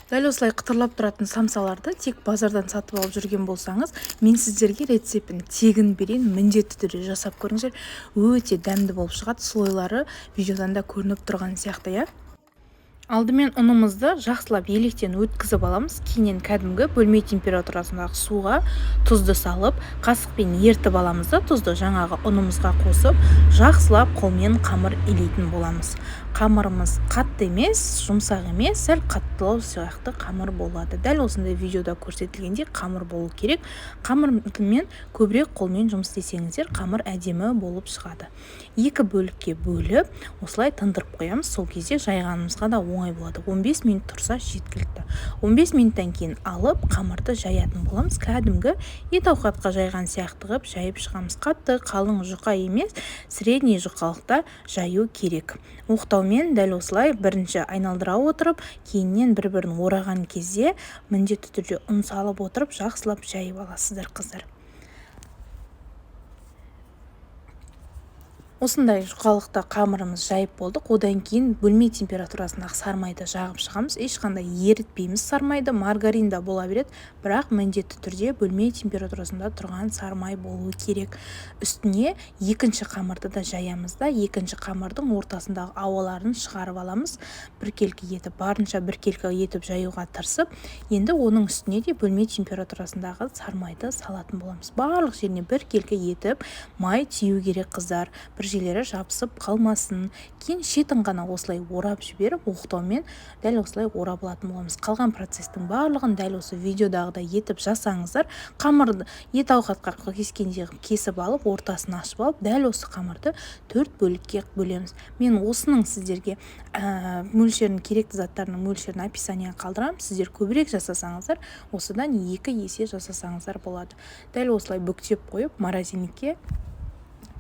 Дәл осылай қытырлап тұратын самсаларды тек базардан сатып алып жүрген болсаңыз, мен сіздерге рецептін тегін берейін, міндетті түрде жасап көріңіздер. Өте дәмді болып шығады, слойлары видеодан да көрініп тұрған сияқты, иә. Алдымен ұнымызды жақсылап електен өткізіп аламыз. Кейіннен кәдімгі бөлме температурасындағы суға тұзды салып, қасықпен ертіп аламыз да, тұзды жаңағы ұнымызға қосып, жақсылап қолмен қамыр илейтін боламыз. Қамырымыз қатты емес, жұмсақ емес, сәл қаттылау сияқты қамыр болады. Дәл осындай видеода көрсетілгендей қамыр болу керек. Қамырмен көбірек қолмен жұмыс істесеңіздер, қамыр әдемі болып шығады. Екі бөлікке бөліп, осылай тындырып қоямыз. Сол кезде жайғанымызға да оңай болады. 15 минут тұрса жеткілікті. 15 минуттан кейін алып, қамырды жаятын боламыз. Кәдімгі ет ауқатқа жайған сияқты қылып жайып шығамыз. Қатты қалың, жұқа емес, средний жұқалықта жаю керек. Оқтаумен дәл осылай бірінші айналдыра отырып, кейіннен бір-бірін ораған кезде міндетті түрде ұн салып отырып, жақсылап жайып аласыздар, қыздар. Осындай жұқалықта қамырымыз жайып болдық. Одан кейін бөлме температурасындағы сармайды жағып шығамыз. Ешқандай ерітпейміз сармайды, маргарин да бола береді, бірақ міндетті түрде бөлме температурасында тұрған сармай болуы керек. Үстіне екінші қамырды да жаямыз да, екінші қамырдың ортасындағы ауаларын шығарып аламыз. Біркелкі етіп, барынша біркелкі етіп жаюға тырысып, енді оның үстіне де бөлме температурасындағы сармайды салатын боламыз. Барлық жеріне біркелкі етіп май тию керек, қыздар. Бір жерлері жабысып қалмасын. Кейін шетін ғана осылай орап жіберіп, оқтаумен дәл осылай орап алатын боламыз. Қалған процестің барлығын дәл осы видеодағыдай етіп жасаңыздар. Қамырды ет ауқатқа кескендей қылып кесіп алып, ортасын ашып алып, дәл осы қамырды 4 бөлікке бөлеміз. Мен осының сіздерге мөлшерін, керекті заттарының мөлшерін описанияға қалдырамын. Сіздер көбірек жасасаңыздар, осыдан 2 есе жасасаңыздар болады. Дәл осылай бүктеп қойып, морозильникке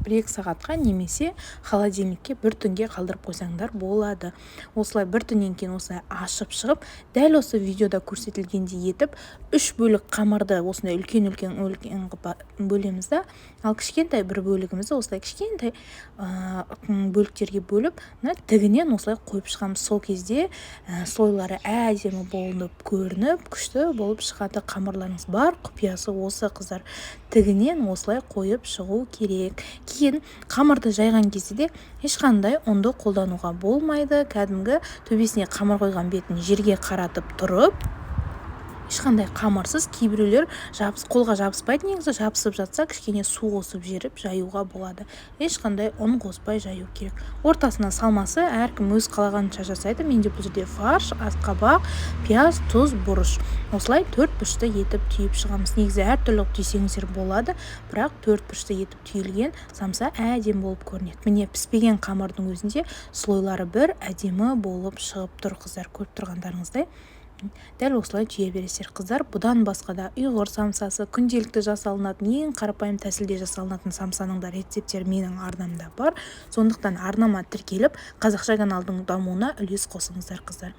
1-2 сағатқа немесе холодильникке бір түнге қалдырып қойсаңдар болады. Осылай бір түннен кейін осылай ашып шығып, дәл осы видеода көрсетілгендей етіп 3 бөлік қамырды осындай үлкен-үлкен үлкен қылып бөлеміз да, ал кішкентай бір бөлігімізді осылай кішкентай бөліктерге бөліп, мына тігінен осылай қойып шығамыз. Сол кезде слойлары әдемі болып көрініп, күшті болып шығады қамырларыңыз. Бар құпиясы осы, қыздар. Тігінен осылай қойып шығу керек. Кейін қамырды жайған кезде де ешқандай ұнды қолдануға болмайды. Кәдімгі төбесіне қамыр қойған бетін жерге қаратып тұрып, ешқандай қамырсыз, кейбіреулер қолға жабыспайды, негізі жабысып жатса кішкене су қосып жіберіп жаюға болады. Ешқандай ұн қоспай жаю керек. Ортасына салмасы әркім өз қалағанынша жасайды. Менде бұл жерде фарш, асқабақ, пияз, тұз, бұрыш. Осылай 4 бұрышты етіп түйіп шығамыз. Негізі әртүрлі қылып түйсеңіздер болады, бірақ 4 бұрышты етіп түйілген самса әдемі болып көрінеді. Міне, піспеген қамырдың өзінде слойлары бір әдемі болып шығып тұр, қыздар, көріп тұрғандарыңыздай. Дәл осылай түйе бересіздер, қыздар. Бұдан басқа да ұйғыр самсасы, күнделікті жасалынатын, ең қарапайым тәсілде жасалынатын самсаның да рецепттері менің арнамда бар. Сондықтан арнама тіркеліп, қазақша каналдың дамуына үлес қосыңыздар, қыздар.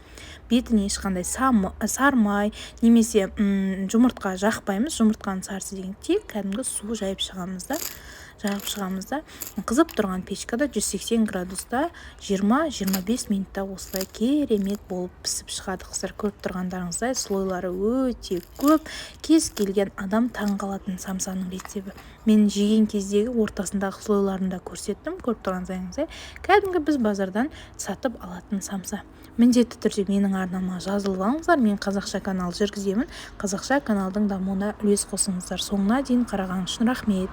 Бетіне ешқандай сармай немесе жұмыртқа жақпаймыз. Жұмыртқаның сарысы деген тек кәдімгі су жайып шығамыз да, жағып шығамыз да. Қызып тұрған печкада 180 градуста 20-25 минутта осылай керемет болып пісіп шығады, қыздар. Көріп тұрғандарыңыздай слойлары өте көп. Кез келген адам таң қалатын самсаның рецепті. Мен жеген кездегі ортасындағы слойларын да көрсеттім. Көріп тұрғандарыңыздай кәдімгі біз базардан сатып алатын самса. Міндетті түрде менің арнама жазылып алыңыздар. Мен қазақша канал жүргіземін. Қазақша каналдың дамуына үлес қосыңыздар. Соңына дейін қараған үшін рахмет.